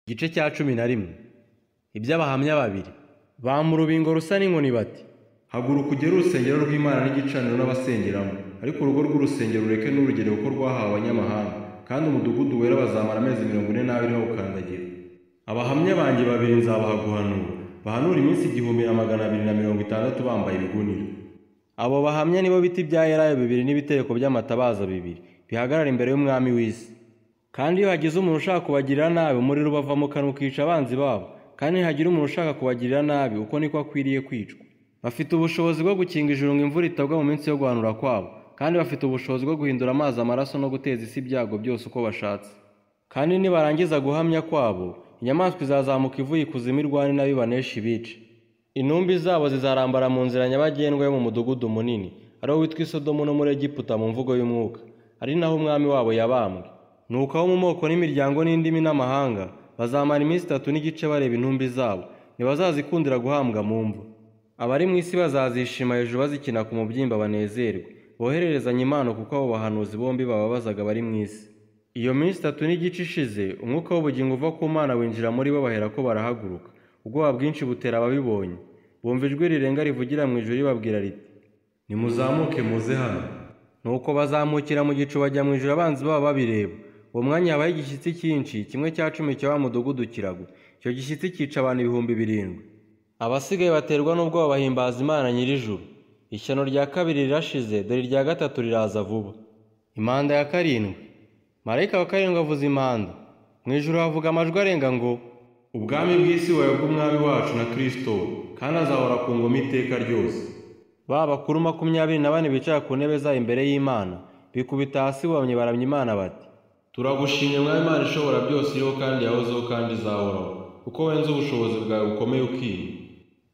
Igice cya 11. Iby'abahamya babiri. Bampa urubingo rusa n'inkoni bati: Haguruka ugere urusengero rw'Imana n'igicaniro n'abasengeramo, ariko urugo rw'urusengero ureke n'urugero kuko rwahawe abanyamahanga, kandi umudugudu wera bazamara amezi 42 bawukandagira. Abahamya banjye babiri nzabaha guhanura, bahanura iminsi 1260 bambaye ibigunira. Abo bahamya nibo biti bya elayo bibiri n'ibitereko by'amatabaza bibiri, bihagarara imbere y'umwami w'isi. Kandi iyo hagize umuntu ushaka kubagirira nabi, umuriro ubava mu kanwa ukica abanzi babo, kandi nihagira umuntu ushaka kubagirira nabi, uko niko akwiriye kwicwa. Bafite ubushobozi bwo gukinga ijuru ngo imvura itagwa mu minsi yo guhanura kwabo, kandi bafite ubushobozi bwo guhindura amazi amaraso no guteza isi ibyago byose uko bashatse. Kandi nibarangiza guhamya kwabo, inyamaswa izazamuka ivuye ikuzimu irwane n'abibanesha ibice. Intumbi zabo zizarambara mu nzira nyabagendwa yo mu mudugudu munini, ari wo witwa Isodomu no muri Egiputa mu mvugo y'umwuka, ari naho umwami wabo yabambwe. Nuko abo mu moko n'imiryango n'indimi n'amahanga bazamara iminsi 3 n'igice bareba intumbi zabo, ntibazazikundira guhambwa mu mva. Abari mu isi bazazishima hejuru bazikina ku mubyimba banezerwe, bohererezanye impano kuko abo bahanuzi bombi bababazaga abari mu isi. Iyo minsi 3 n'igice ishize, umwuka w'ubugingo uva ku Mana winjira muri bo baherako barahaguruka. Ubwoba bwinshi butera ababibonye. Bumva ijwi rirenga rivugira mu ijuru ribabwira riti: Nimuzamuke muze hano. Nuko bazamukira mu gicu bajya mu ijuru abanzi babo babireba. Uwo mwanya habaho igishyitsi cyinshi, 1/10 cya wa mudugudu kiragwa. Icyo gishyitsi cyica abantu 7000. Abasigaye baterwa n'ubwoba bahimbaza Imana nyir'ijuru. Ishyano rya kabiri rirashize, dore irya gatatu riraza vuba. Impanda ya karindwi. Marayika wa karindwi avuza impanda. Mu ijuru havuga amajwi arenga ngo: Ubwami bw'isi bubaye ubw'Umwami wacu na Kristo we, kandi azahora ku ngoma iteka ryose. Ba bakuru 24 bicara ku ntebe zabo imbere y'Imana, bikubita hasi bubamye baramya Imana bati: Turagushimye Mwami Imana ishobora byose, iriho kandi yahozeho kandi izahoraho, kuko wenze ubushobozi bwawe bukomeye ukima.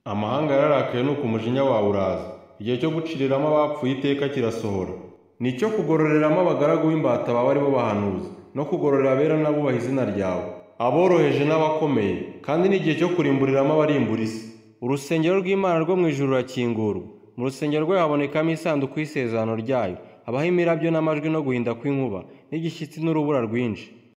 Amahanga yararakaye nuko umujinya wawe uraza, igihe cyo guciriramo abapfuye iteka kirasohora. Nicyo kugororeramo abagaragu b'imbata bawe ari bo bahanuzi, no kugororera abera n'abubaha izina ryawe, aboroheje n'abakomeye, kandi n'igihe cyo kurimburiramo abarimbura isi. Urusengero rw'Imana rwo mu ijuru rurakingurwa. Mu rusengero rwayo habonekamo isanduku y'isezerano ryayo, habaho imirabyo n'amajwi no guhinda kw'inkuba, n'igishyitsi n'urubura rwinshi.